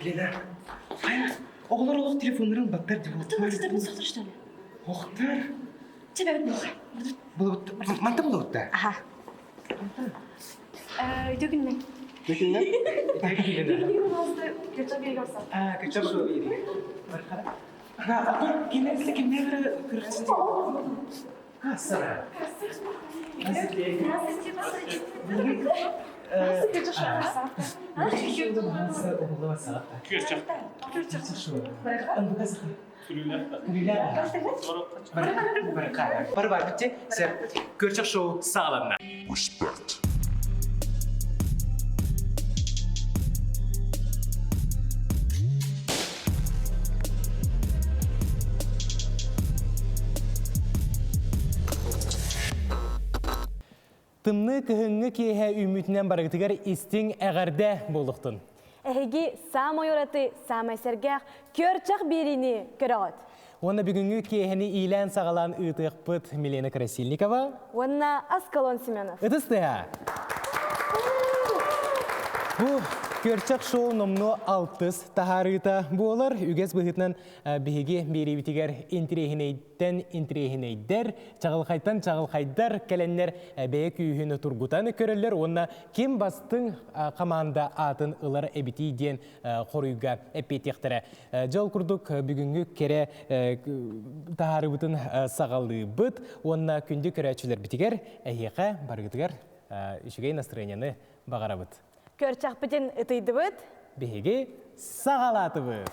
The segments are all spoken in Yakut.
Лена, хайа, оҕолор олох телефоннарын баттар дии. Тыл сохтор что ли? Охтар. Чебебит буолха. Булубут. Манта булубутта. Аха. Үтө күннэн. Күннэн? Пожалуйста, кырча берег алса. А, кырча берег. Бархара. А, кимнер кимнер кырча. Көрчөх шоу саҕаланна. Respect. Тымныы кыһыҥҥы киэһэ үүммүтүнэн барыгытыгар истиҥ эҕэрдэ буолуохтун. Эһиги саамай ураты, саамай сэргэх, көрчөх биэриини көрөҕүт. Уонна бүгүҥҥү киэһэни иилээн-саҕалаан ыытыахпыт Милена Красильникова. Уонна Аскалон Семенов. Ытыс тыаһа! Бу Көрчөх шоу номнуо алтыс таһаарыыта буолар. Үгэс быһыытынан биһиги биэриибитигэр интириэһинэйтэн интириэһинэйдэр, чаҕылхайтан чаҕылхайдар кэлэннэр бэйэ күүһүн тургутан көрөллөр уонна ким бастыҥ хамаанда аатын ылар эбитий диэн хоруйга эппиэтиэхтэрэ. Дьэ ол курдук бүгүҥҥү кэрэ таһаарыыбытын саҕалыыбыт уонна күндү көрөөччүлэрбитигэр эһиэхэ барыгытыгар үчүгэй настроениены баҕарабыт. Көрчөхпүтүн ытыйдыбыт. Биһиги саҕалаатыбыт.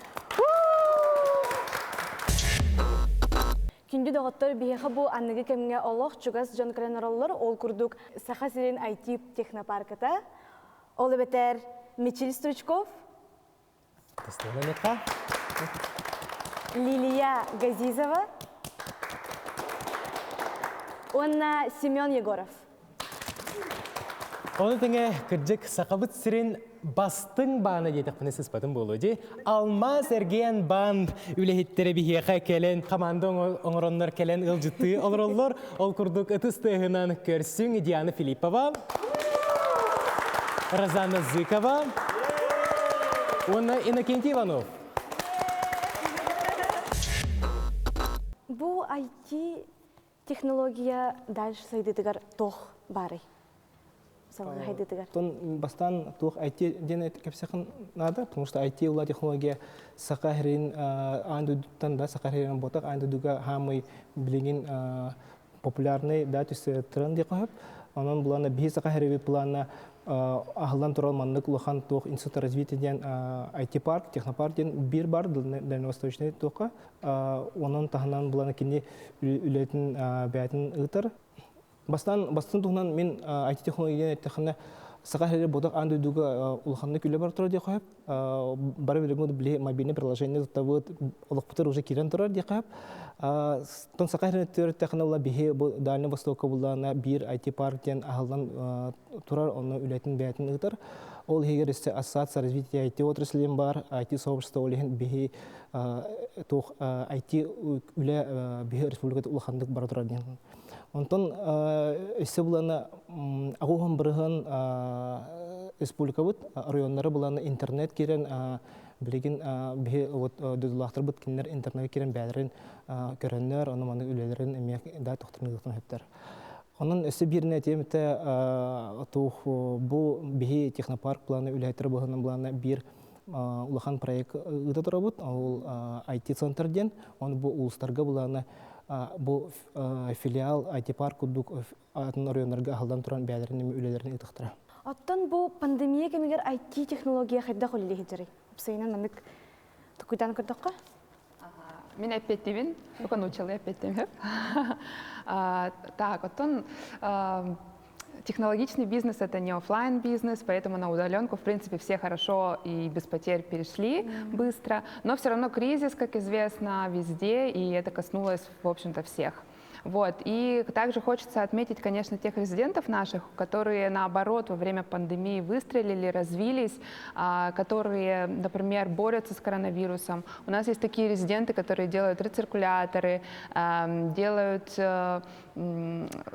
Күндү доҕоттор, биһиэхэ бу аныгы кэмҥэ олох чугас дьон кэлэн олороллор. Ол курдук Саха сирин IT технопарката, ол эбэтэр Мичил Стручков, Лилия Газизова уонна Семен Егоров. Ону тэҥэ кырдьык Сахабыт сирин бастыҥ баана диэтэхпинэ сыспатым буолуо дии. Алмаас эргиэн баан үлэһиттэрэ биһиэхэ кэлэн команда оҥороннор кэлэн ыалдьыттыы олороллор. Ол курдук ытыс тыаһынан көрсүҥ Диана Филиппова, Розанна Зыкова уонна Иннокентий Иванов. Бу IT технология дальше сайдыытыгар туох баарый? Салгыы хайдыытыгар. Тон бастаан туох IT диэн кэпсэхин наада, потому что IT ула технология саха сирин аан дойдуттан да саха сирин ботах аан дойдуга хаамый билигин популярный да түстэрэн диэхэ сөп. Онон булана биһи саха сири плана аһыллан турар маннык улахан туох институт развития диэн IT-парк, технопарк диэн биир бар дальневосточный туохха. Онон таһынан булана кини үлэтин бэйэтин ыытар. Бастаан бастын туһунан мин IT-технология диэн эттэххинэ саха сирэ бодох аан дойдуга улаханнык үлэ бар турар диэххэ сөп. Бары билигин били мобильный приложение туттабыт, олохпутугар уже киирэн турар диэххэ сөп. Тон саха сирин өттүгэр ула биһи бу Дальний Востокка буллаана биир IT-парк диэн аһыллан турар, онно үлэтин бэйэтин ыытар. Ол иһигэр өссө Ассоциация развития IT отрасли бар, IT-сообщество ол иһин биһи туох IT үлэ биһи республиката улаханнык бара турар диэн. Онтон өссө булана аҕуһан бырыһан республикабыт районнары булана интернет киирэн билигин биһи вот дойдулаахтарбыт кинилэр интернет киирэн бээлэрин көрөннөр, ону маны үлэлэрин эмиэ да тохтон ыһыттар. Онон өссө бииринэ этиэм этэ туох бу биһи технопарк планы үлэһиттэр быһынан плана биир улахан проект ыыта турабыт. Ол IT-центр диэн. Оны бу улустарга булана бу филиал IT-парк курдук атын оройуоннарга аһыллан туран бэйэлэрин үлэлэрин ыытыахтара. Оттон бу пандемия кэмигэр IT-технология хайдах үлэлии сылдьарый? Уопсайынан маннык токуйдаан көрдөххө? Мин эппиэттиибин, только научила эппиэттиим. Так, оттон технологичный бизнес это не офлайн бизнес, поэтому на удаленку, в принципе, все хорошо и без потерь перешли быстро. Но все равно кризис, как известно, везде, и это коснулось, в общем-то, всех. Вот. И также хочется отметить, конечно, тех резидентов наших, которые, наоборот, во время пандемии выстрелили, развились, которые, например, борются с коронавирусом. У нас есть такие резиденты, которые делают рециркуляторы, делают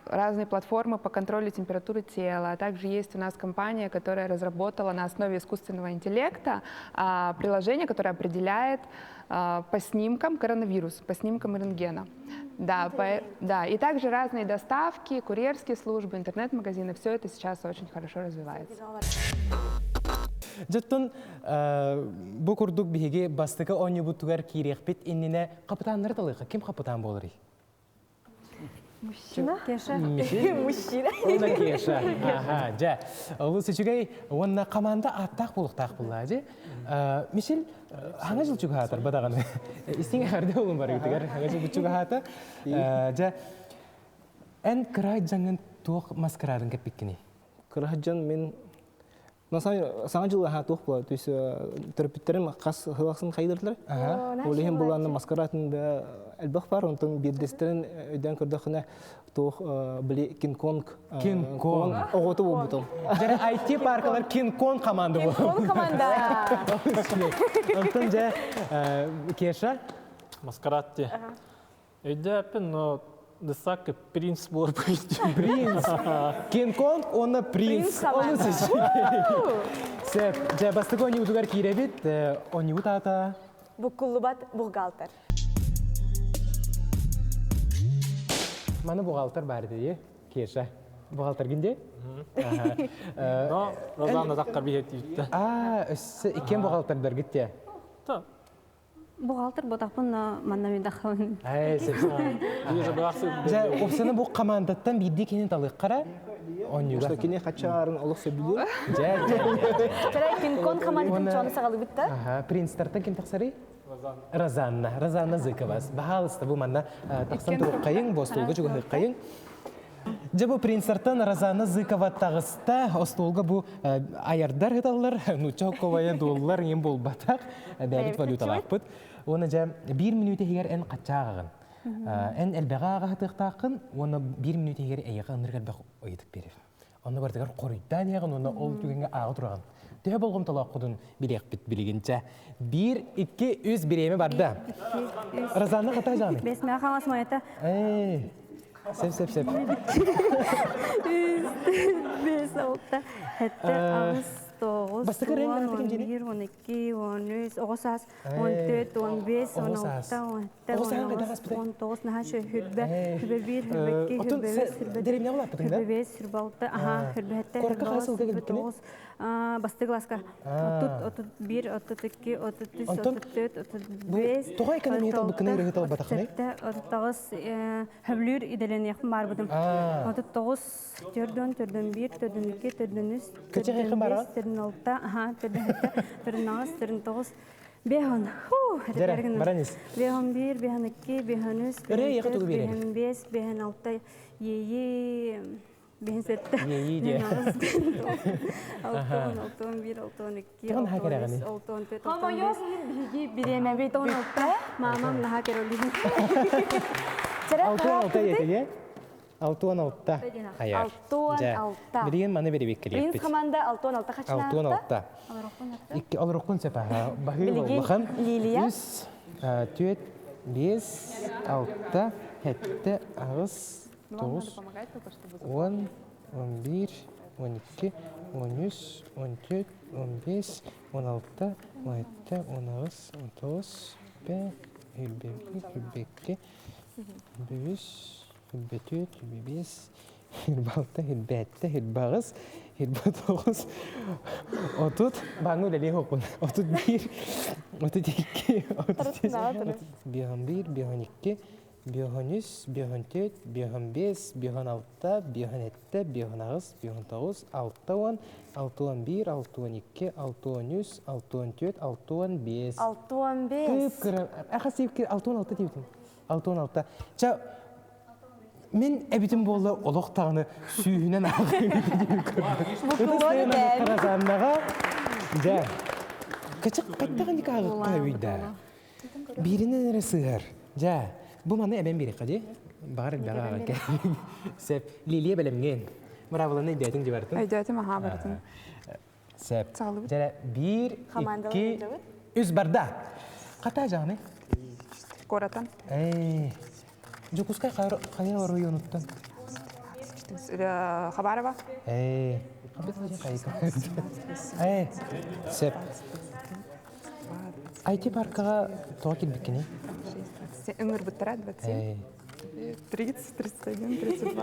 разные платформы по контролю температуры тела. А также есть у нас компания, которая разработала на основе искусственного интеллекта приложение, которое определяет по снимкам коронавирус, по снимкам рентгена. Да, да, и также разные доставки, курьерские службы, интернет-магазины, все это сейчас очень хорошо развивается. Дьэ, бу курдук биһиги бастакы оонньуубутугар киириэхпит иннинэ хапытааннары талыахха. Ким хапытаан буоларый? Мужчина. Кеша. Мужчина. Уонна Кеша. Аха, дьэ. Олус үчүгэй уонна команда ааттаах буолуохтаах буоллаа дьэ. Мишель хаҥа жыл чугаһаатар бадаҕаны. Истиҥ эҕэрдэ буолун барыгытыгар. Хаҥа жыл чугаһаата. Дьэ, эн кыра дьаҥын туох маскарадын кэппиккиний? Кыра дьон мин Саҥа дьыл аһаа туох буолар, то есть төрөппүттэрим хас сыл ахсын хайдырдылар. Ол иһин булаанна маскаратын да элбэх бар, онтон биирдэстэрин өйдөөн көрдөххүнэ туох били Кинг-Конг Кинг-Конг оҕото буолбутум. Дьэ IT паркалар Кинг-Конг команда буолбут. Кинг-Конг команда. Онтон дьэ Кеша Маскарад те. Өйдөөппүн, но Дысак принц буолар Принц. Кинг-Конг уонна принц. Принц Сөп. Дьэ, бастакы оонньуутугар киирэбит. Оонньуубут аата? Буккуллубат бухгалтер. Маны бухгалтер баар дии, Кеша. Бухгалтергин дии? Но Розанна таққар биһет Аа, өссө иккен бухгалтердаргыт те. Бухгалтер ботахпын, манна мен дахабын. Эй, Дьэ, опсаны бу командаттан биирдии кини талыаххара оонньууга. Кини хачаарын олох сөбүлүүр. Дьэ, дьэ. Чарай Кинг-Конг командатын чону саҕалыбыт да? Аха, принцтартан ким тахсарый? Розанна. Розанна Зыковас. Баһаалыста бу манна тахсан туруққайың, бу остуолга чугаһыаххайың. Дьэ бу принцертан Розана Зыкова таҕыста, остуолга бу айардар ыталлар, нуучча хокковайа дуоллар иҥин буолбатах, бэйэбит валюталаахпыт. Уонна дьэ биир мүнүүтэ иһигэр эн хачча ааҕаҕын. Эн элбэҕи ааҕаһытыахтааххын уонна биир мүнүүтэ иһигэр эйиэхэ ынырык элбэх ыйытык биэрэр. Онно барытыгар хоруйдаан иһэҕин уонна ол түгэҥҥэ ааҕа тураҕын. Төһө болҕомтолооххутун билиэхпит билигинчэ. Биир, икки, үс бириэмэ барда. Розанна хата жааны. Бес мә хамас майата. Эй, Сеп, сеп, сеп. Үс, бес, алта, хэтте, аҕыс, тоҕус, Бастакы рен он, ааты ким он диэний? биир, он икки, он үс, оҕо саас, он төрт, он бес, Оҕо он саас. алта, он сэттэ, Оҕо он сааһын хайдах аҕыс, ааспытай? он тоҕус, наһаа үчүгэй, хүрбэ, хүрбэ биир, хүрбэ икки, Оттон хүрбэ үс, хүрбэ дэриэбинэҕэ улааппытыҥ да? хүрбэ бес, хүрбэ алта, аха, хүрбэ сэттэ, Куоракка хүрбэ хас аҕыс, сылга хүрбэ кэлбиккиний? тоҕус, бастакы класска. 30, 31, 32, 33, Онтон 34, бу 35, тоҕо экономия талбыккыный ырыһыт албатаххыный? 37, 39 хөблүүр идэлэниэхпин баарбытым. 39, төрдөн, төрдөн биир, төрдөн икки, төрдөн үс, Көчө төрдөн хайхын бес, бараҕын? төрдөн алта, аха, төрдөн сэттэ, төрдөн аҕыс, төрдөн тоҕус, бехон. Ху, Дьэрэ, баран ис. Бехон биир, бехон икки, бехон үс, Ырыа бехон эйиэхэ тугу төрт, биэрэрий? бехон бес, бехон алта, иэйии, беһин сэттэ, Иэйии диэ. беһин аҕыс, беһин тоҕус, алтан, алтан биир, алтан икки, Тоҕо наһаа алтан үс, кэрэҕиний? алтан төрт, алтан Хомойуох бес, иһин биһиги бириэмэбит алтан алта, маамам наһаа кэрэлиһин. Чэрэ Алтан алта хараахтыбытый? диэтигэ. Алтан алта. Хайар. Алтан Дьэ, алта. билигин маны Принц бирибиккэлиэхпит. команда алтан алта Алтан хачынаатта. алта. Икки олоруккун сөп аха. Баһыы Билигин улахан. Лилия. Үс, түөрт, биэс, алта, сэттэ, аҕыс, Ну, вам надо тоҕус, помогать только, чтобы он, он биир, он икки, он үс, он төрт, он бес, он алта, он сэттэ, он аҕыс, он тоҕус, бэ, үрбэ биир, үрбэ икки, үрбэ үс, үрбэ төрт, үрбэ биэс, үрбэ алта, үрбэ сэттэ, үрбэ аҕыс, үрбэ тоҕус, отут, бааҥҥа үлэлиэх уоппун, отут биир, отут икки, отут үс, биэһэн биир, биэһэн икки, биэһэн үс, биэһэн төрт, биэһэн биэс, биэһэн алта, биэһэн сэттэ, биэһэн аҕыс, биэһэн тоҕус, алта уон, алта уон биир, алта уон икки, алта уон үс, алта уон төрт, алта уон биэс. Алта уон бес. Кып-кыра, аха сиэпкэ алта уон алта диэбитим. Алта уон алта. Ча, мин эбитим буолла олох даҕаны сүүһүнэн ааҕыым Букулуон этэн. Таразаннаҕа дьэ кычык хаттаҕын ааҕыкка үүйдэ. Бииринэн эрэ сыһар. Дьэ, бу маны эбэн биэриэххэ дии. Бағар элбэҕи ааҕан кэллиҥ. Сөп. Лилия бэлэмҥин. Быраабыланы өйдөөтүҥ дии бартын. Өйдөөтүм, аһаа бартын. Сөп. Дьэ, биир, икки, үс барда. Хата жаны. Куораттан. Эй. Дьокуускай хайа оройуонуттан? Хабарова. Эй. Эй. Сөп. IT-паркаҕа тоҕо киирбиккиний? Ыҥырбыттара 27. 30, 31, 32,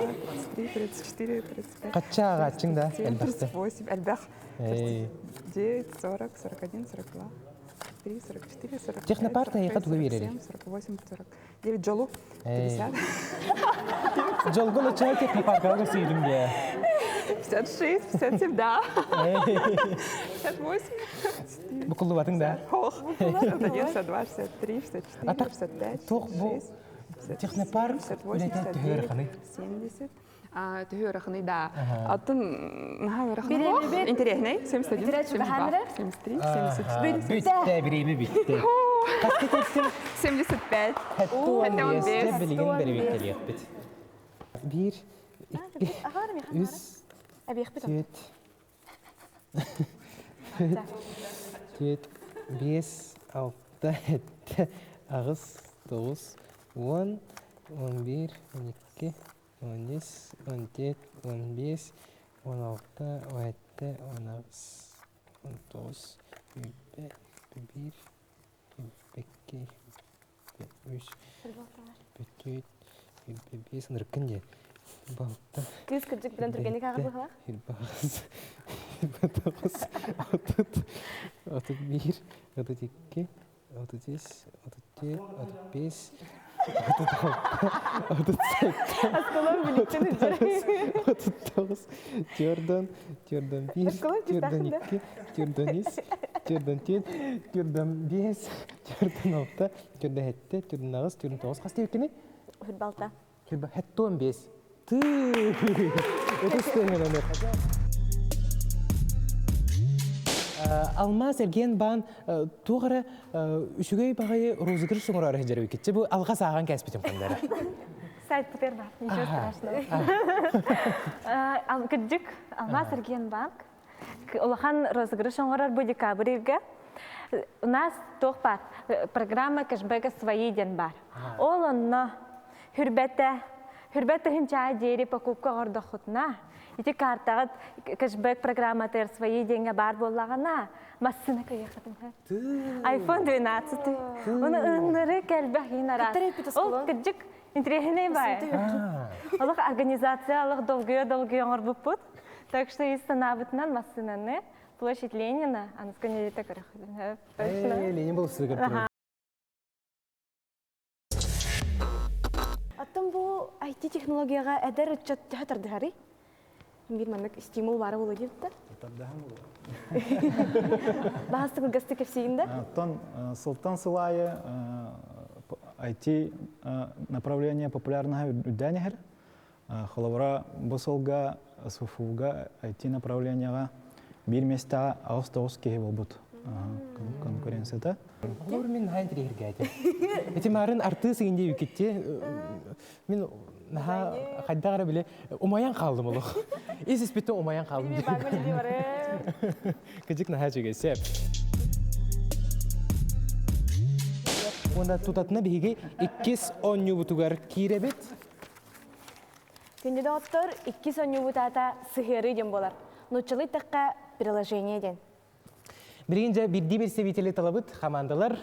33, 34, 35. Хачча ааҕааччыҥ да элбэхтэ. 38, элбэх. 39, 40, 41, 42, 3, 44, 45, Технопарк эйиэхэ тугу биэрэрий? 48, 49, дьолу 50. Дьолгун оччоҕо технопаркаҕа көрсүйдүм дии. 56, 57, да. 58. Букуллубатыҥ да? Ох, 61, 62, 63, 64, 65, Туох бу технопарк үлэтэ төһө ыараханый? 70. Төһө ыараханый, да. Атын наһаа ыарахан. Интересный. 71, 72, 73, 74. Бүттэ, бириэмэ бүттэ. Хаска кеттим? 75. Хэтте билигин бэрэбиэккэлиэхпит. Биир, икки, үс, түөрт, түөрт, биэс, алта, сэттэ, аҕыс, тоҕус, уон, он биир, он икки, он үс, он түөрт, он биэс, он алта, он сэттэ, он аҕыс, он тоҕус, сүүрбэ, биир, икки, үс, түөрт, биэс, ынырыккын диэн. Балта. Кыыс кырдьык билэн түргэнник ааҕар быһалаах. Сүүрбэ аҕыс, сүүрбэ тоҕус, отут, 31, 32, 33, 34, 35, 36, 37, Аскалон биликтен 39, төрдөн, төрдөн бир, төрдөн икки, төрдөн үс, төрдөн төрт, төрдөн биэс, төрдөн алта, төрдөн сэттэ, төрдөн аҕыс, төрдөн тоҕус. Хас диэбиккиний? Хүрбалта. Хэттон бес. Ты. Отыз теңгенен. Алмаз эргиэн баан туох эрэ үчүгэй баҕайы розыгрыш оҥорор дьэрбикитчи бу алҕас ааҕан кээспитим ханнара. Сайт путер бар, ничего страшного. Кырдьык, Алмаз эргиэн банк улахан розыгрыш оҥорор бу декабрь ыйга. У нас туох баар, программа кэшбэка свои диэн баар. Ол онно хүрбэтэ, хүрбэт тыһынчаа диэри покупка оҥордоххутуна, ити картаҕыт кэшбэк программатыгар свои диэҥҥэ баар буоллаҕына, массыына кыйыаххытын iPhone 12. Оны ынныры кэлбэх иин араас. Ол кырдьык интириэһинэй баай. Олох организация олох долгуйа-долгуйа оҥорбуппут. Так что ис санаабытынан массыынаны площадь Ленина, аныска неделята көрөхүтүн. Точно. Ленин был сыгыр. Оттон бу IT-технологияға эдэр ыччат төһө тардыһарый? Биир маннык стимул баара буолуо диэбиттэр. Тардаһан буолуо. Баһастык кылгастык кэпсиигин да? Оттон сылтан сыл аайы IT направление популярнаһа үрдээн иһэр. Холобура, бу сылга СФУ-га IT направлениеҕа биир миэстэҕэ 89 киһи буолбут конкуренцията. Олор мин наһаа интириэһиргээтим. Ити марын артыыс иҥин диэбиккитти мин наһаа хайдах эрэ били умайан хаалдым олох. Ис испиттэн умайан хаалдым. Кыдьык наһаа үчүгэй сөп. Уонна тутатына биһиги иккис оонньуубутугар киирэбит. Күндү доҕоттор, иккис оонньуубут аата сыһыарыы диэн буолар. Нууччалыы эттэххэ приложение диэн. Билигин дьэ биирдии представители талабыт хамаандалар.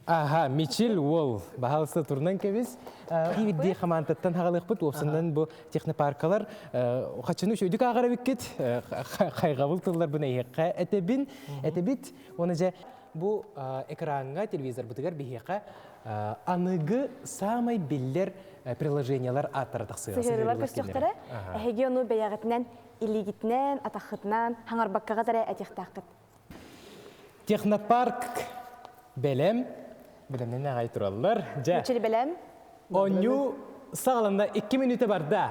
Аха, Мичил уол, баһаалыста турунан кэбис. Биирдии хамаандаттан хагалыахпыт, уопсанан бу технопаркалар хачыны үчүгдүк ааҕар эбиккит. Хайҕабыл тылларбын эйиэхэ этэбин, этэбит. Уонна дьэ бу экраҥҥа телевизорбытыгар биһиэхэ аныгы саамай биллэр приложениялар ааттара тахсыаҕа. Сыһыарыылар көстүөхтэрэ. Эһиги ону бэйэҕитинэн илиигитинэн, атаххытынан хаҥарбаккаҕыт эрэ этиэхтээххит. Технопарк бэлэм. Бэлэмнэн аҕай тураллар. Дьэ. Мичил бэлэм. Оонньуу саҕаланна 2 мүнүүтэ барда.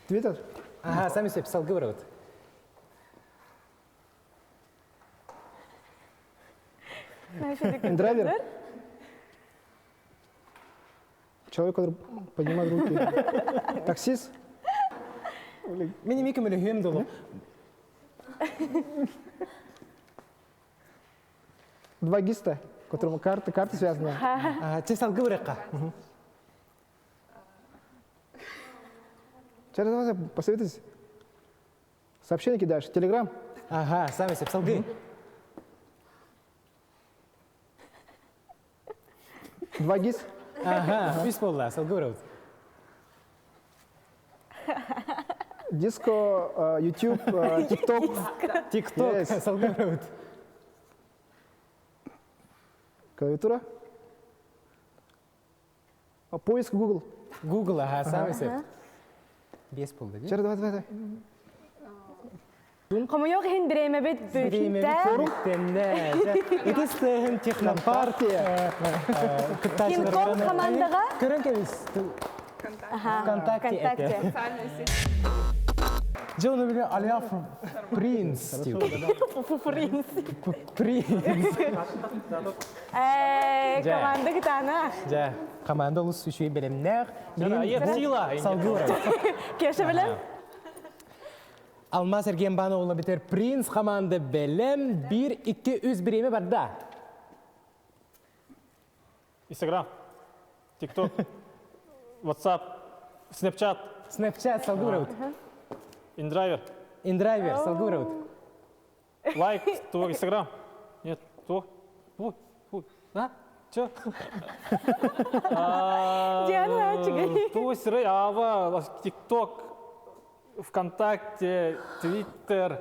Твиттер. Аха, сами сөп, салгы барабыт. Драйвер. Человек, который поднимает руки. Таксист? Мен эми көмөлөһүөм долу. Два гиста, которому карты, карты связаны. Че салгы быракка. Сейчас давайте посоветуйтесь. Сообщение кидаешь. Телеграм? Ага, сами сеп салгы. Два гис? Ага, үс болла, салгы бырабыт. Диско, YouTube, TikTok. TikTok, салгы бырабыт. Клавиатура? Поиск Google. Google, ага, сами сеп. Бес болды, Чер, давай, давай, давай. Хомойуох иһин бириэмэбит бүттэ. Итис тыһын технопарк Кинг-Конг командаға. Көрөн кебис. Вконтакте это. Дьэ, ону били Алия Принц. Принц. Принц. Команда кытаана. Дьэ, команда олус үчүгэй бэлэмнээх. Сила. Салгыыр. Кеша бэлэм? Алмаз Эргенбан оҕула битер Принц команда бэлэм 1 2 3 бириэмэ барда. Инстаграм, ТикТок, WhatsApp, Snapchat. Snapchat салгыыр. Индрайвер. Индрайвер салгыыр. Лайк, то Инстаграм. Нет, то. Ой, ой, а? Че? Диана ачыгай. То сирей, ава, ТикТок, ВКонтакте, Твиттер,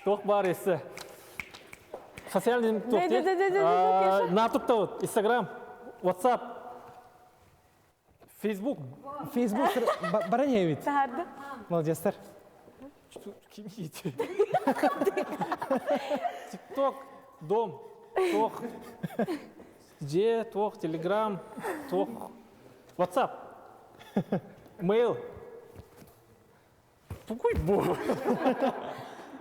туох бар есе. Социальный туох На вот, Инстаграм, WhatsApp, Facebook. Facebook баран ведь. Тахарды. Молодецтар. ТикТок, дом, тох, Где, тох, Телеграм, тох, WhatsApp, Mail. Тугуй бу.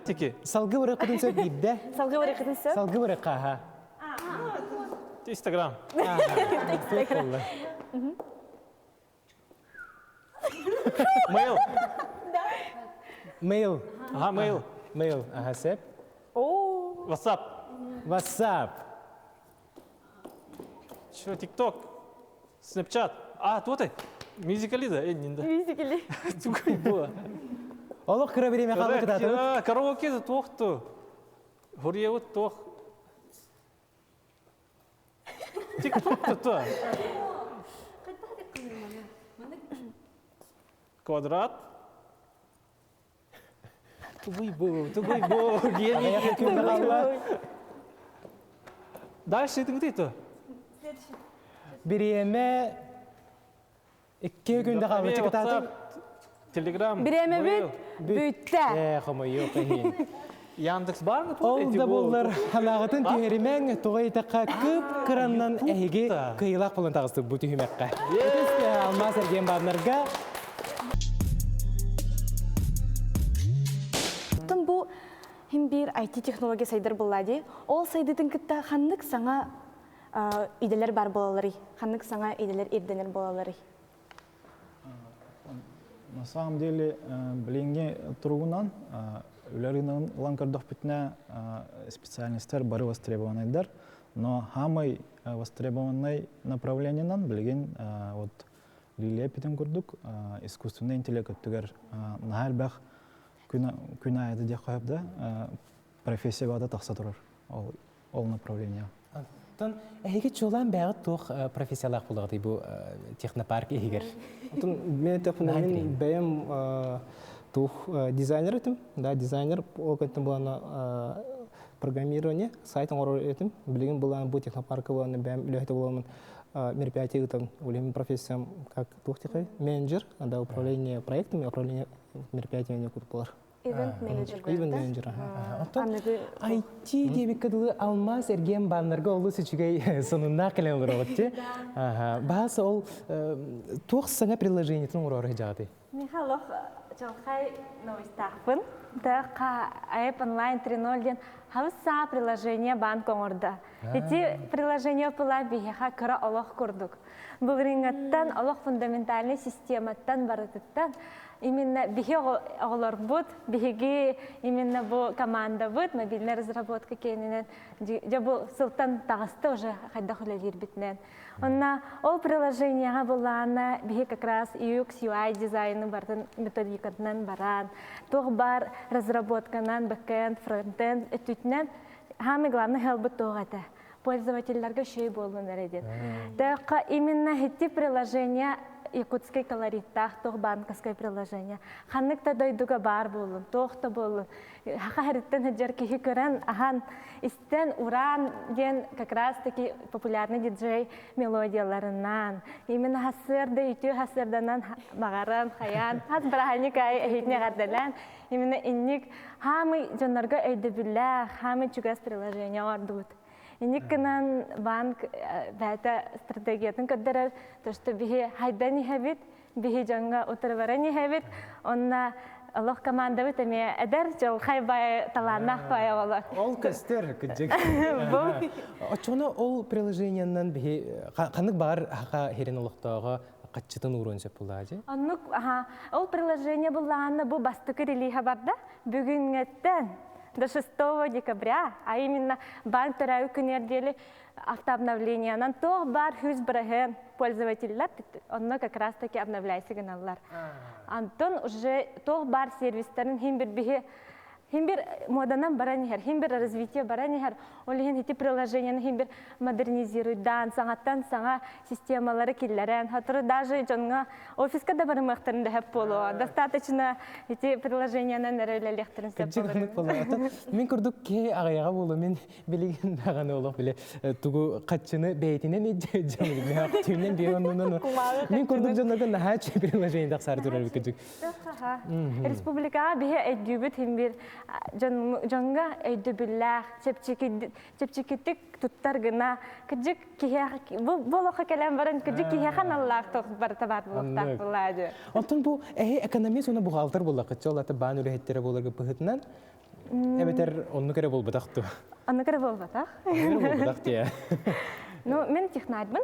Тики. Салгы быры кытын сөп бидде. Салгы быры кытын сөп? Салгы быры каха. Инстаграм. Инстаграм. Mail. Mail. Ага, mail. Mail. Ага, сеп. О. WhatsApp. WhatsApp. Че, ТикТок, Snapchat. А, тут ты. Мюзикали, да? не да. Мюзикали. Тугай было. Олох кыра время халы кытаты. Караоке туохту. Хурьеут туох. ТикТок то. Квадрат. Тугай был, тугай был. Гений. Дальше это где то? Бириэме икки күндэ хаалла чыкытаатым. Телеграм. Бириэмэ бүт бүттэ. Э, хомойуох иһин. Яндекс бар Ол да буоллар ханаҕытын түһэримэҥ тоҕо итакка кып кыраннан эһиги кыйылаах булан таҕыстык бу түһүмэххэ. Ытыс алмаас эргиэн бааннарга Оттон бу хим биир IT технология сайдар буолла дии. Ол сайдыытын кытта ханнык саҥа идэлэр бар буолалларый? Ханнык саҥа идэлэр ирдэнэр буолалларый? На самом деле, билиҥҥи туругунан үлэ ылан көрдөхпүтүнэ специальностар бары востребованныйдар, но самый востребованный направлениенан билигин вот Лилия эппитин курдук искусственный интеллект өттүгэр наһаа элбэх күн аайы диэх сөп да профессия баата тахса турар ол ол направление. Оттон эһиги чуолаан бэйэҕит туох профессиялаах буолаҕытый бу технопарк иһигэр? Оттон мен эттэхпинэ мин бэйэм туох дизайнер этим, да, дизайнер, ол кэнниттэн булана программирование, сайт оҥорор этим. Билигин булан бу технопарка булан бэйэм үлэһитэ буламмын мероприятие ыытан, үлэм профессиям как туох тихай менеджер, да, управление проектами, управление мероприятиями курдук буолар. Ивент менеджер. Ивент менеджер, ага. Оттон IT диэбиккэ дылы алмаас эргиэн бааннарга олус үчүгэй сонуннаах кэлэн олороҕут дии. Баас ол туох саҥа приложениетын оҥороору сылдьаҕытый? Михайлов чалхай новостаахпын. Таха App Online 3.0 диэн хабыс приложение банк оҥордо. Ити приложение была биһиэхэ кыра олох курдук. Былырыыҥҥаттан олох фундаментальный систематтан барытыттан именно биһи оҕолорбут, биһиги именно бу командабыт мобильная разработка киэнинэн дьэ бу сылтан таҕыста уже хайдах үлэлиирбитинэн. Онна ол приложениеҕа буллаҕына биһи как раз UX, UI дизайны барытын методикатынан баран, туох бар разработканан, бэкенд, фронтенд өттүтүнэн самый главный хелбыт туох этэ пользовательларга шөй буоллун эрэ диэн. Тэхха именно хити приложение якутский колориттаах туох банковское приложение. Ханнык да дойдуга баар буоллун, туох да буоллун. Хаха хәриттен хыджар киһи көрөн, ахан истэн уран диэн как раз таки популярный диджей мелодияларынан, именно хасырда үтүө хасырданан магаран, хаян, хас быраханник ай эһитне гардалан, именно инник хамы дьоннорго өйдөбүллээх, хамы чугас приложение ордубут. Инник гынан банк бэйэтэ стратегиятын көрдөрөр, то что биһи хайдан иһэбит, биһи дьоҥҥо утары иһэбит, онна олох командабыт эмиэ эдэр дьылхай бай талааннаах бай оҕолор. Ол көстөр кыдьык. Оччоҕуна ол приложениянан биһи ханнык баар хаха хирин олохтооҕо хаччытын ууруон сөп булаажы? Оннук, аха, ол приложение буллаҕына бу бастакы релиһа барда. Бүгүҥҥэттэн до 6 декабря, а именно банк төрөөбүт күнүгэр диэри автообновлениянан туох баар хүс быраһыан пользователлар онно как раз таки обновляйся гыналлар. Антон уже туох баар сервистарын хим бир биһи хим бир моданан баран иһэр, хим бир развитие баран иһэр, ол иһин ити приложениены хим бир модернизируйдаан, саҥаттан саҥа системалары киллэрэн, хатыры даже дьоҥҥо офиска да барымыахтарын да хөп буолуо. Достаточно ити приложениенан эрэ үлэлиэхтэрин сөп болор. Мин курдук киһи аҕыйаҕа буолуо, мин билигин даҕаны олох биле тугу хаччыны бэйтинен дьон түүнен биир Мин курдук дьоннорго наһаа приложение тахсар турар күдүк. Республикаҕа биһи өйдүүбүт хим бир дьоҥҥо өйдөбүллээх, чэпчэкитик туттар гына, кыдьык киһиэхэ бу олоххо кэлэн баран кыдьык киһиэхэ аналлаах туох барыта баар буолуохтаах буолаа Онтон бу эһи экономист уонна бухгалтер буоллаххыт ол аты баан үлэһиттэрэ буоларга быһытынан эбэтэр оннук эрэ буолбатах ту. Оннук эрэ буолбатах. Оннук эрэ буолбатах тиэ. Ну, мен технарьбын.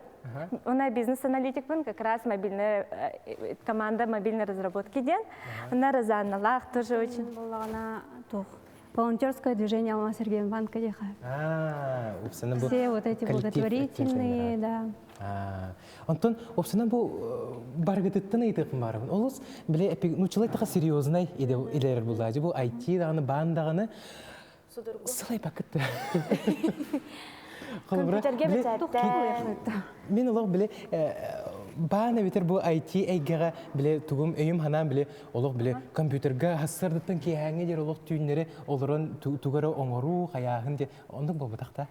Уна бизнес-аналитикпын, как раз мобильная команда мобильной разработки диэн. Она Розанналаах тоже очень. Туох. Волонтерское движение Алмаз Сергеевна Банка А, бу Все вот эти благотворительные, да. Онтон опсана бу баргытыттан ыйтык барабын. Олус биле ну чылай така серьезный илер буллажы бу IT даганы баан даганы сылай бакытты. Компьютерге битәттә. Мин олох биле баан эбитер бу IT эйгеге биле тугум өйүм ханан биле олох биле компьютерга хассардыттан киһәңе дер олох түйүннәре олорон тугары оңору хаяһын де ондук болбутакта.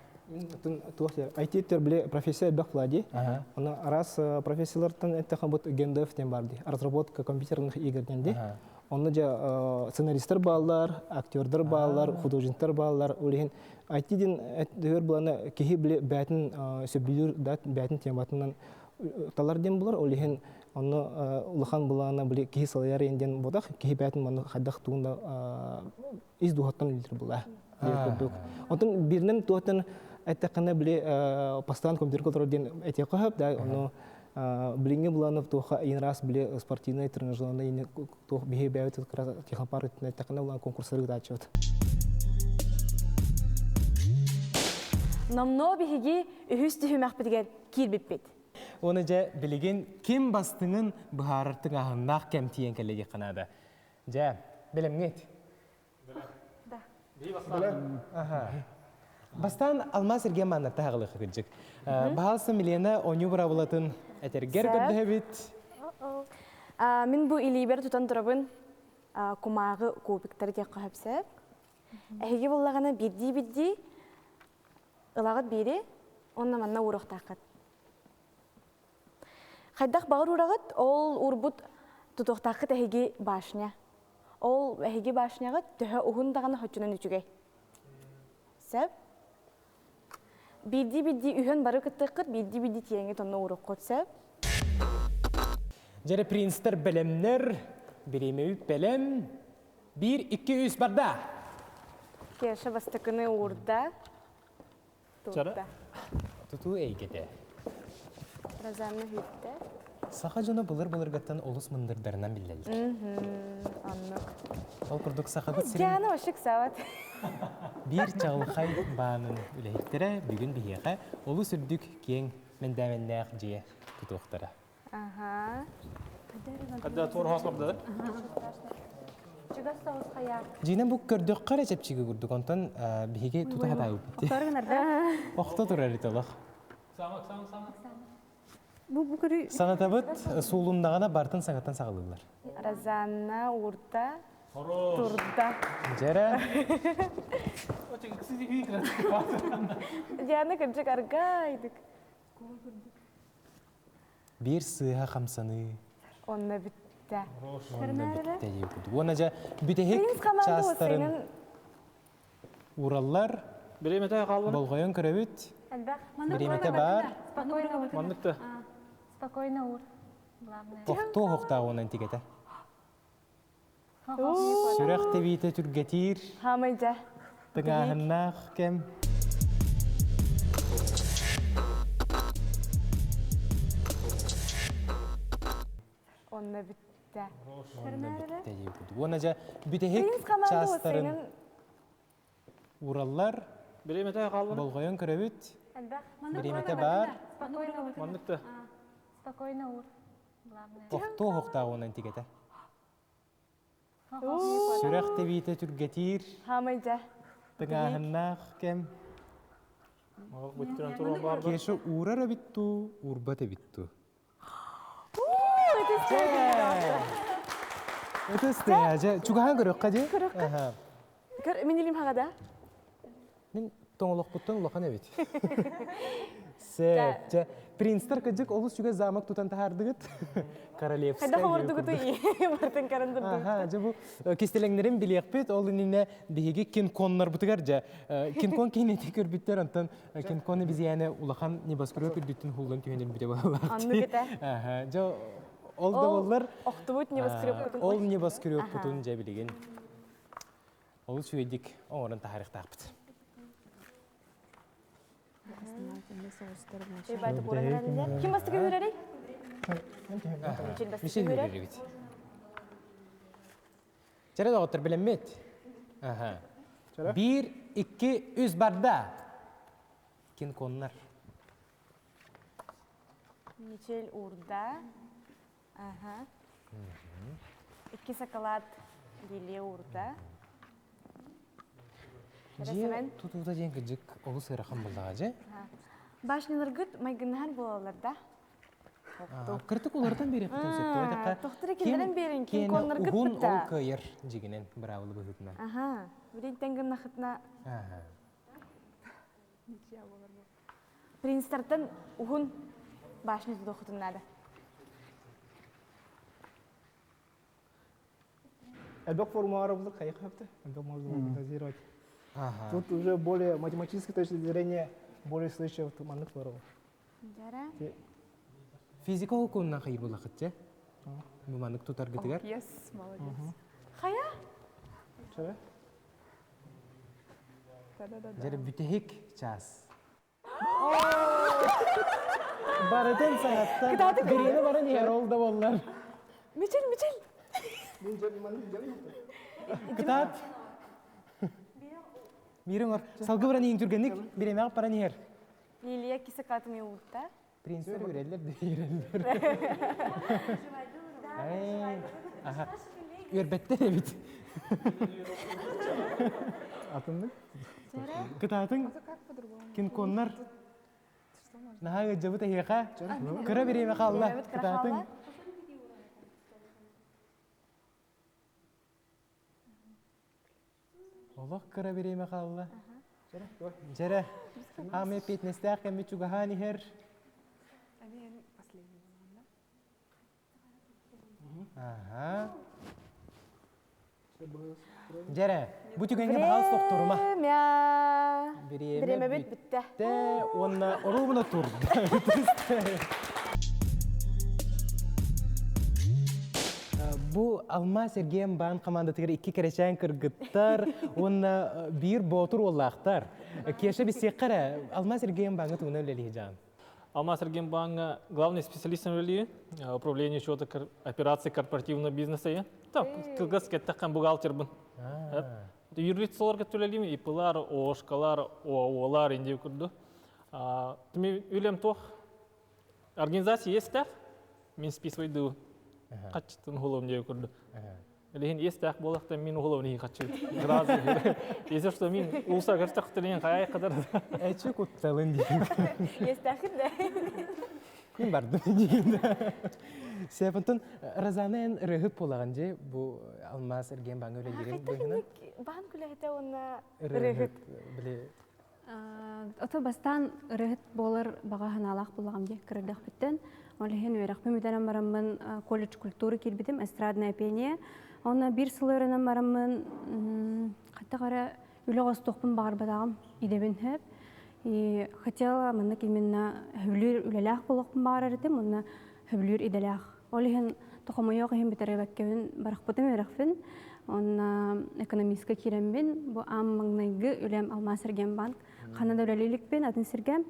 Туох IT тер биле профессия бэх влади. Она раз профессиялартан это хабут геймдев тем барди. Разработка компьютерных игр денди. Онно жа сценаристтер баалар, актердер баалар, художниктер баалар. Олихин IT дин дөгөр буланы киһи биле бәтин сөбүлүр дат бәтин тематынан талар ден булар. Олихин онно улахан булана биле киһи салаяр енден бодах киһи бәтин маны хадах туунда из духаттан илдир була. Онтон биринен туаттан әттәккәнә биле постоянно компьютер контроль ден эте кахап да оно билинге буланып туха ин раз биле спортивный тренажерный ин тух бихе бәйт как раз технопарк әттәккәнә булан конкурслар гыдачыт. Номно биһиги үһүс түһүмэхпитигэр киирбиппит. Оны же билигин ким бастыңын быһаарартың аһыннаах кэм тиийэн кэллиги канада. Жа, билемҥет. Бастаан Алмаз Сергей маннатта хаҕылыхы кыдьык. Баһалса Милена оню бырабылатын этергер көрдөһөбүт. Мин бу илиибер тутан турабын кумааҕы кубиктар диэххэ хөпсөп. Эһиги буллаҕына бирдии-бирдии ылаҕыт биири, онно манна ууруохтааххыт. Хайдах баҕар уураҕыт, ол уурбут тутуохтааххыт эһиги башня. Ол эһиги башняҕыт төһө уһун даҕаны хоччунан үчүгэй. Сөп? Биирдии-биирдии үһүөн бары кыттыаххыт, биирдии-биирдии тиэҥҥит онно ууруоххут сөп? Дьэрэ принцтэр бэлэмнэр, бириэмэбит бэлэм. Биир, икки, үс, барда! Кеша бастакыны уурда. Тутта. Тутуу эйгэтэ. Розанна хүттэ. Саха дьоно былыр-былыргаттан олус мындырдарынан биллэллэр. Оннук. Ол курдук сахабыт сирин Диана вообще ксават. биир чаҕылхай баанын үлэһиттэрэ бүгүн биһиэхэ олус үрдүк киэҥ мэндээменнээх дьиэ тутуохтара. Ага. Когда туорхоос барда? Чугас соҕус хайа. Дьиинэн бу көрдөххө эрэ чэпчэки курдук, онтон биһиги тута хатаабыппыт. Охтор гынарда. Охто турар итолох. Саҥа, саҥа, саҥа. Бу бу көрү Санатабыт суулуннаҕына бартын саҥаттан саҕалыыллар. Розанна уурда. Хорош. Турда. Дьэрэ. Диана кырдьык аргайдык. Биир сыыһа хамсаныы. Онно бүттэ. Онно бүттэ дии курдук. Уонна дьэ бүтэһик чаастарын ураллар. Бириэмэтэ хаалла. Болҕойон көрөбүт. Элбэх. Бириэмэтэ баар. Спокойно. Маннык да. Спокойно ур. Главное. Охтуо охтаа уонан тигэтэ. Сүрэх тэбиитэ түргэтиир. Хаамайдьа. Тыҥааһыннаах кэм. Онно бүттэ. Онно бүттэ дии курдук. Уонна дьэ бүтэһик чаастарын ураллар. Бириэмэтэ хаалла. Болҕойон көрөбүт. Элбэх. Бириэмэтэ баар. Спокойно. Маннык да. Спокойно ур. Главное. Охтуо охтаа уонан тигэтэ. Сүрэх тэбиитэ түргэтиир. Хаамайдьа. Тыҥааһыннаах кэм. Кеша уурар эбит дуу, уурбат эбит дуу? Ытыс тыа, дьэ, чугаһаан көрүөххэ дии. Көрүөххэ. Көр, мин илим хаҕа да? Мин тоҥолохпуттан улахан эбит. Сөп, дьэ, принцтэр кыдьык олус үчүгэй замок тутан таһаардыгыт. Королевскай. Хайдах оҥордугутуй? Бартын каран Аха, дьэ бу кистэлэҥнэрин билиэхпит, ол иннинэ биһиги кинконнарбытыгар дьэ, кинкон киинэтин көрбүттэр, онтон кинкон обезьяны улахан небоскреб үрдүттэн хуллан түһэн өлбүтэ буоллаах. Оннук этэ. Аха, дьэ ол да буоллар охтубут небоскребкутун. Ол небоскребкутун дьэ билигин Олус үчүгэйдик оҥорон таһаарыахтаахпыт. Ким бастакы үүрэрий? Мишель үүрэрибит. Чэрэ доҕоттор билэммит. Биир, икки, үс барда. Кинконнар. Мичел уурда. Ага. Икки сакалаат лилия уурда. Дьиэ тутуута диэн кыдьык олус ыарахан буоллаҕа дьэ. Башняларгыт майгыннаһар буолаллар да? Кыртык уларытан биэриэхпитин сөп. Тоҕо Тохтура киллэрэн биэрин ким конноргыт уһун ол кыайар дьигинэн быраабыла быһыытынан. Аха. Билин гыннахытына. Аха. Принцтартан уһун башня тутуоххутун наада. Элбэх формулар булдук хайыхапты. Элбэх можно фантазировать. Тут уже более математической точки зрения более случаев маннык форма. Физика окууннан хайыр булахытча. Бу маннык тутаргытыгар. Yes, молодец. Хайа? Чара? Дьэ бүтэһик чаас. Барытын саҥаттан бириэмэ баран иһэр ол да буоллар. Мичил, мичил. Кытаат. Биириҥ ор. Салгы баран иһиҥ түргэнник. Бириэмэҕэ баран иһэр. Лилия кисакатым уурта. Принцтэр үрэллэр да үрэллэр. Аха. Үөрбэттэр эбит. Атыннык? Кытаатыҥ кинконнар наһаа ыалдьабыт эһиэхэ. Кыра бириэмэ хаалла. Кытаатыҥ. Олох кыра бириэмэ хаалла. Дьэрэ, хаамыы эппиэтинэстээх кэммит чугаһаан иһэр. Аха. Дьэрэ, бу түгэҥҥэ баҕалыс тохторума. Бириэмэ бүттэ. Уонна оруобуна турда. Бу Алмаас эргиэн баан командатыгар икки кэрэчээн кыргыттар уонна биир боотур уоллаахтар. Кеша билсиэххэ эрэ, Алмаас эргиэн бааҥҥа тугунан үлэлиһи дьаан? Алмаас эргиэн бааҥҥа главный специалист үлэлиир, управление учета операций корпоративного бизнеса. Так, кылгас кэттэххин бухгалтербын. Юрлицаларга төлөлүүм, ИПлар, ООшкалар, ОАОлар инди курду. Түми үлэм туох Организация иэстээх, мин списывайдыы хаччытын уһулуом диye курду. Билигин иэстээх буолахтан мин уһулуом иһи хаччы. Сразу. Если что, мин улса көрсөхтөрүн хайай кадар. Эчи кутталын диэн. Иэстээхин да. Мин бардым диэн. Сепантон Розана эн ырыһыт буолаҕын дьи бу алмаас эргиэн бааҥҥа үлэлиирин быһынан. Баан күлэһитэ уонна ырыһыт. Били Ото бастаан ырыһыт буолар баҕа санаалаах буоллаҕым дии кырырдахпыттан. Ол иһин үөрэхпин бүтэрэн бараммын колледж культуры киирбитим, эстрадное пение. Онно биир сыл үөрэнэн бараммын хайдах эрэ үлэ оҥостуохпун баҕарбатаҕым идэбин сөп. И хотела маннык именно сөбүлүүр үлэлээх буолуохпун баҕарар этим, уонна сөбүлүүр идэлээх. Ол иһин тохомойуох иһин бүтэрбэккэбин барахпытым үөрэхпин. Онно экономистка киирэммин, бу аан маҥнайгы үлэм Алмаас Эргиэнбанк. Ханна да үлэлии иликпин, атын сиргэ.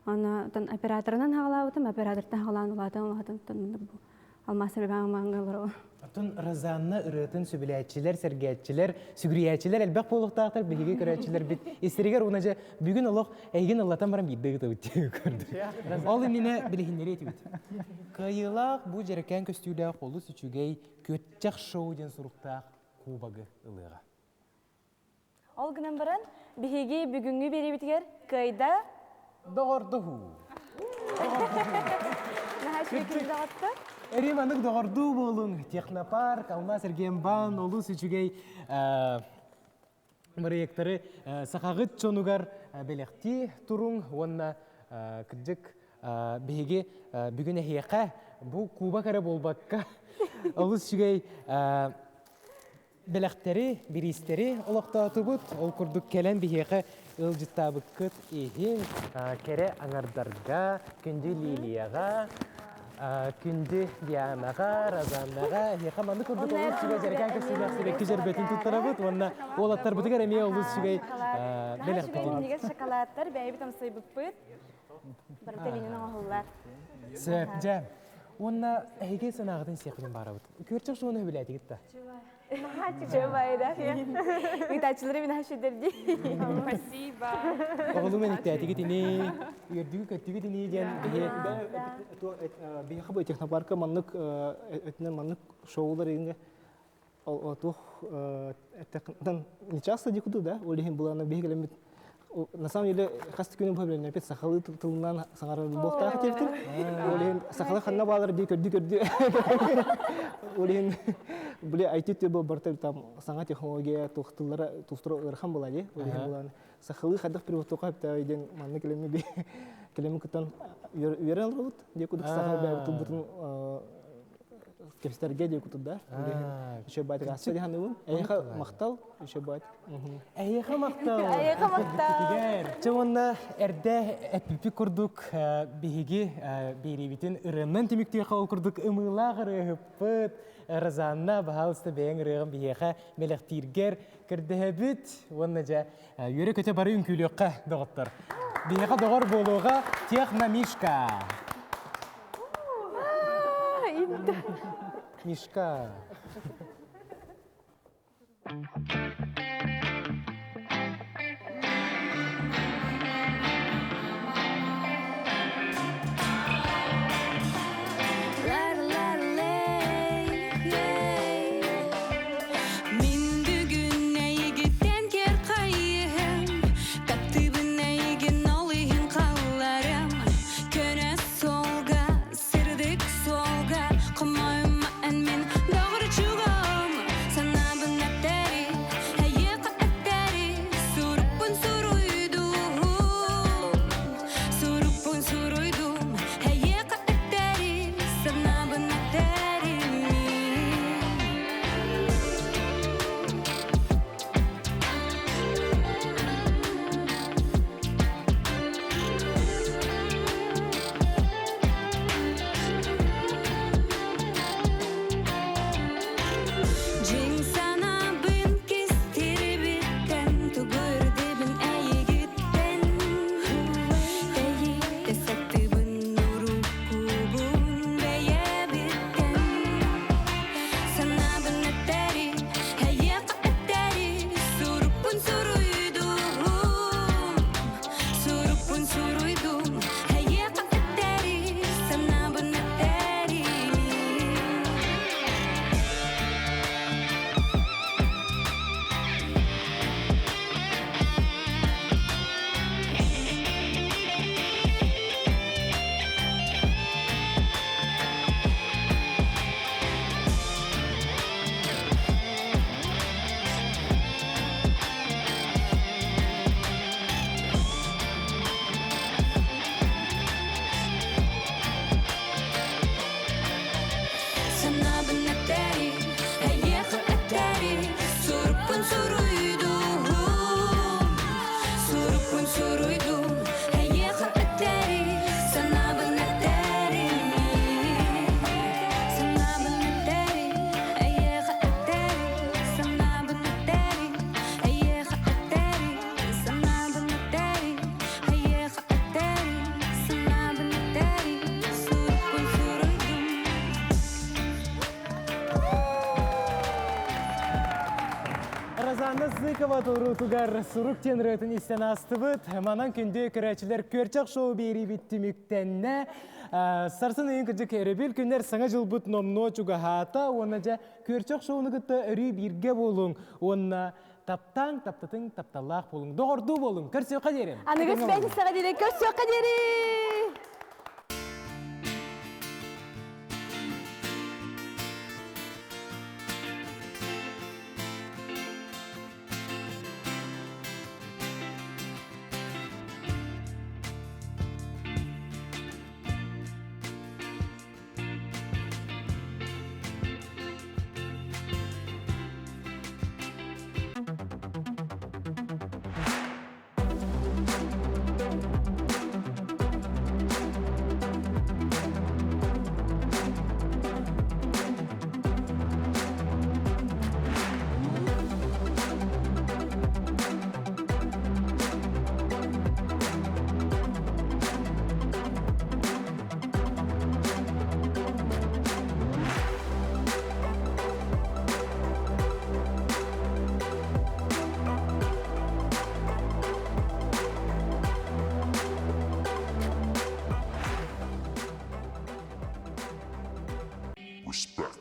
Онно операторынан хаҕалаабытым, оператортан хаҕалаан улаатан улаатан бу Алмаас Эргиэнбанкка олоробун. Оттон Розанна ырыатын сөбүлээччилэр, сэргээччилэр, сүгүрүйээччилэр элбэх буолуохтаахтар биһиги көрөөччүлэрбит истэригэр уонна дьэ бүгүн олох эйигин ыллатан баран биирдэ ыытабыт диэн көрдүк. Ол иннинэ билиһиннэриэ этибит. Кыайыылаах бу дьэрэкээн көстүүлээх олус үчүгэй Күөччэх шоу диэн суруктаах кубогы ылыаҕа. Ол гынан баран, биһиги бүгүҥҥү биэриибитигэр кыайда Доҕордоһуу. Наһаа үчүгэй күн доҕотто. Эри маннык доҕордуу буолуҥ. Технопарк, Алмаас Эргиэнбаан олус үчүгэй бырайыактары сахаҕыт дьонугар бэлэхтии туруҥ уонна кырдьык биһиги бүгүн эһиэхэ бу кубок эрэ буолбакка олус үчүгэй бэлэхтэри, бириистэри олохтоотубут. Ол курдук кэлэн биһиэхэ ыалдьыттаабыккыт иһин кэрэ аҥардарга, күндү Лилияҕа, күндү Дианаҕа, Розаннаҕа эһиэхэ маннык курдук олус үчүгэй дьэрэкээн көстүүлээх сибэкки дьөрбөтүн туттарабыт уонна уолаттарбытыгар эмиэ олус үчүгэй бэлэхпитин. Минньигэс шоколадтар бэйэбит амсайбыппыт. Барыта илиинэн оҥоһуллар. Сөп, дьэ. Уонна эһиги санааҕытын сиэхпитин баарабыт. Күөрчэх шоуну сөбүлээтигит да? Чубайда. Ыытааччылары мин аһашидерди. Спасибо. Оҕолу мэниттээтигит ини, үөрдүгү көттүгүт ини диэн биһи Биһиэхэ бу технопарка маннык өтүнэн маннык шоулар иҥэ туох не часто дикуду да ол иһин булана биһи кэлэммит на самом деле хас күнү бу билинэпит сахалыы тылынан саҥарар буолуохтаах диэбитим ол иһин сахалыы ханна баалар дии көрдүү көрдүү ол иһин били IT түбэ барыта там саҥа технология туох тыллара тустара ыарахан була дии ол иһин булан сахалыы хайдах переводтуохха сөптөөй диэн манна кэлэмми би кэлэмми кыттан үөрэн олоробут дии кудук саха бэйэбит тылбытын кэпсэтэргэ диэ кутур да. Еще бать раса диханыбын. Эйиэхэ махтал, еще бать. Эйиэхэ махтал. Эйиэхэ махтал. Чэ уонна эрдэ эппиппит курдук биһиги биэриибитин ырыаннан түмүктүөххэ ол курдук ымыылаах ырыаһыппыт Розанна, баһаалыста бэйэҥ ырыаҕын биһиэхэ бэлэхтииргэр көрдөһөбүт уонна дьэ үөрэ-көтө бары үҥкүүлүөххэ доҕоттор. Биһиэхэ доҕор буолуоҕа Техномишка. Мишка. Мин бүгүн эйигиттэн кэр хайыһым Таптыыбын эйигин ол иһин халларым Көнө суолга, сырдык суолга Хомойума эн мин доҕорчугум Санаабын этэри. Лыкова толоруутугар сурук диэн ырыатын истэн аастыбыт. Манан күндү көрөөччүлэр күөрчэх шоу биэриибит түмүктэннэ. Сарсын ыйын кырдьык өрөбүл күннэр саҥа дьылбыт номнуо чугаһаата уонна дьэ күөрчэх шоуну кытта өрүү бииргэ буолуҥ уонна таптааҥ, таптатыҥ, тапталлаах буолуҥ, доҕордуу буолуҥ. Көрсүөххэ диэри. Аныгыс пятницаҕа диэри көрсүөххэ диэри! Respect.